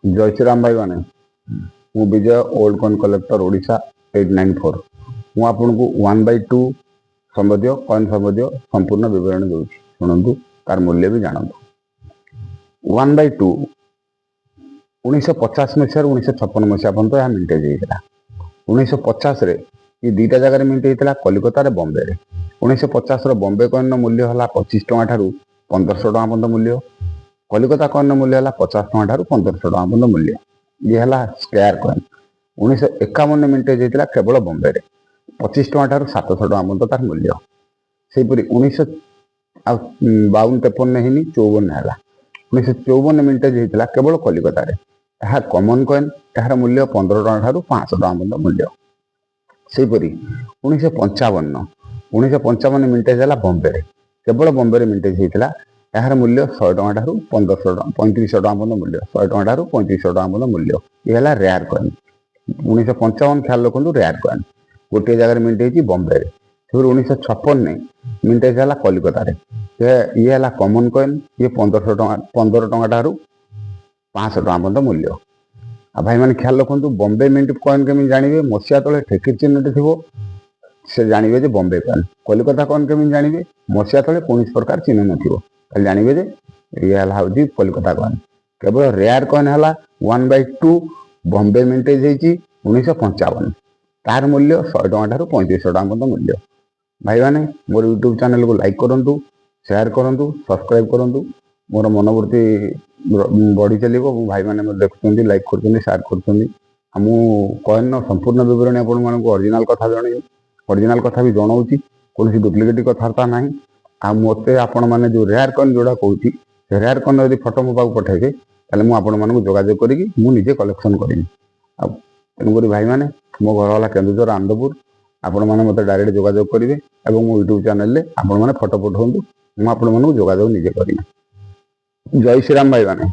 ଜୟ ଶ୍ରୀରାମ ଭାଇମାନେ। ମୁଁ ବିଜୟ, old coin collector, Odisha 894। ମୁଁ ଆପଣଙ୍କୁ 1/2 ସମ୍ବନ୍ଧୀୟ, କଏନ୍ ସମ୍ବନ୍ଧୀୟ ସମ୍ପୂର୍ଣ୍ଣ ବିବରଣୀ ଦେଉଛି। ଶୁଣନ୍ତୁ, ତାର ମୂଲ୍ୟ ବି ଜାଣନ୍ତୁ। 1/2 1950 ମସିହାରୁ 1956 ମସିହା ପର୍ଯ୍ୟନ୍ତ ଏହା ମିଣ୍ଟେଜ୍ ହେଇଥିଲା। 1950ରେ ଏ ଦୁଇଟା ଜାଗାରେ ମିଣ୍ଟ ହେଇଥିଲା, କଲିକତାରେ, ବମ୍ବେରେ। 1950ର ବମ୍ବେ କଏନ୍ର ମୂଲ୍ୟ ହେଲା 25 ଟଙ୍କା ଠାରୁ 1500 ଟଙ୍କା ପର୍ଯ୍ୟନ୍ତ ମୂଲ୍ୟ। କଲିକତା କଏନ୍ର ମୂଲ୍ୟ ହେଲା 50 ଟଙ୍କା ଠାରୁ 1500 ଟଙ୍କା ପର୍ଯ୍ୟନ୍ତ ମୂଲ୍ୟ। ଇଏ ହେଲା ସ୍କେୟାର କଏନ୍। 1951 ମିଣ୍ଟେଜ୍ ହେଇଥିଲା କେବଳ ବମ୍ବେରେ। 25 ଟଙ୍କା ଠାରୁ 700 ଟଙ୍କା ପର୍ଯ୍ୟନ୍ତ ତାର ମୂଲ୍ୟ। ସେହିପରି ଉଣେଇଶହ ଆଉ 52 53 ହେଇନି, 54 ହେଲା। 1954 ମିଣ୍ଟେଜ୍ ହେଇଥିଲା କେବଳ କଲିକତାରେ। ଏହା କମନ୍ କଏନ୍। ଏହାର ମୂଲ୍ୟ 15 ଟଙ୍କା ଠାରୁ 500 ଟଙ୍କା ପର୍ଯ୍ୟନ୍ତ ମୂଲ୍ୟ। ସେହିପରି 1955 ମିଣ୍ଟେଜ୍ ହେଲା ବମ୍ବେରେ। କେବଳ ବମ୍ବେରେ ମିଣ୍ଟେଜ୍ ହେଇଥିଲା। ଏହାର ମୂଲ୍ୟ 100 ଟଙ୍କା ଠାରୁ 1500 ଟଙ୍କା, 3500 ଟଙ୍କା ପର୍ଯ୍ୟନ୍ତ ମୂଲ୍ୟ। 100 ଟଙ୍କା ଠାରୁ 3500 ଟଙ୍କା ପର୍ଯ୍ୟନ୍ତ ମୂଲ୍ୟ। ଇଏ ହେଲା ରେୟାର କଏନ୍। 1955, ଖ୍ୟାଲ ରଖନ୍ତୁ, ରେୟାର କଏନ୍ ଗୋଟିଏ ଜାଗାରେ ମିଣ୍ଟ ହେଇଛି, ବମ୍ବେରେ। ସେପରି 1956ରେ ମିଣ୍ଟେଜ୍ ହେଲା କଲିକତାରେ। ଇଏ ହେଲା କମନ୍ କଏନ୍। ଇଏ 1500 ଟଙ୍କା, 15 ଟଙ୍କା ଠାରୁ 500 ଟଙ୍କା ପର୍ଯ୍ୟନ୍ତ ମୂଲ୍ୟ। ଆଉ ଭାଇମାନେ, ଖ୍ୟାଲ ରଖନ୍ତୁ, ବମ୍ବେ ମିଣ୍ଟ କଏନ୍ କେମିତି ଜାଣିବେ? ମସିହା ତଳେ ଠେକିର ଚିହ୍ନଟି ଥିବ, ସେ ଜାଣିବେ ଯେ ବମ୍ବେ କଏନ୍। କଲିକତା କଏନ୍ କେମିତି ଜାଣିବେ? ମସିହା ତଳେ କୌଣସି ପ୍ରକାର ଚିହ୍ନ ନଥିବ, ତାହେଲେ ଜାଣିବେ ଯେ ଇଏ ହେଲା ହେଉଛି କଲିକତା କଏନ୍। କେବଳ ରେୟାର କଏନ୍ ହେଲା 1/2, ବମ୍ବେ ମିଣ୍ଟେଜ୍ ହେଇଛି 1955। ତାର ମୂଲ୍ୟ 100 ଟଙ୍କା ଠାରୁ 3500 ଟଙ୍କା ପର୍ଯ୍ୟନ୍ତ ମୂଲ୍ୟ। ଭାଇମାନେ, ମୋର ୟୁଟ୍ୟୁବ୍ ଚ୍ୟାନେଲକୁ ଲାଇକ୍ କରନ୍ତୁ, ସେୟାର କରନ୍ତୁ, ସବସ୍କ୍ରାଇବ୍ କରନ୍ତୁ। ମୋର ମନୋବୃତ୍ତି ବଢ଼ି ଚାଲିବ। ଏବଂ ଭାଇମାନେ ମୋତେ ଦେଖୁଛନ୍ତି, ଲାଇକ୍ କରୁଛନ୍ତି, ସେୟାର କରୁଛନ୍ତି। ଆଉ ମୁଁ କଏନ୍ର ସମ୍ପୂର୍ଣ୍ଣ ବିବରଣୀ ଆପଣମାନଙ୍କୁ ଅରିଜିନାଲ୍ କଥା ଜଣେଇବି, ଅରିଜିନାଲ୍ କଥା ବି ଜଣାଉଛି। କୌଣସି ଡୁପ୍ଲିକେଟ୍ କଥାବାର୍ତ୍ତା ନାହିଁ। ଆଉ ମୋତେ ଆପଣମାନେ ଯେଉଁ ରେୟାର କଏନ୍ ଯେଉଁଟା କହୁଛି, ସେ ରେୟାର କଏନ୍ ଯଦି ଫଟୋ ମୋ ପାଖକୁ ପଠାଇବେ, ତାହେଲେ ମୁଁ ଆପଣମାନଙ୍କୁ ଯୋଗାଯୋଗ କରିକି ମୁଁ ନିଜେ କଲେକ୍ସନ୍ କରିବି। ଆଉ ତେଣୁକରି ଭାଇମାନେ, ମୋ ଘର ହେଲା କେନ୍ଦୁଝର ଆନନ୍ଦପୁର। ଆପଣମାନେ ମୋତେ ଡାଇରେକ୍ଟ ଯୋଗାଯୋଗ କରିବେ ଏବଂ ମୋ ୟୁଟ୍ୟୁବ୍ ଚ୍ୟାନେଲରେ ଆପଣମାନେ ଫଟୋ ପଠାନ୍ତୁ, ମୁଁ ଆପଣମାନଙ୍କୁ ଯୋଗାଯୋଗ ନିଜେ କରିବି। ଜୟ ଶ୍ରୀରାମ ଭାଇମାନେ।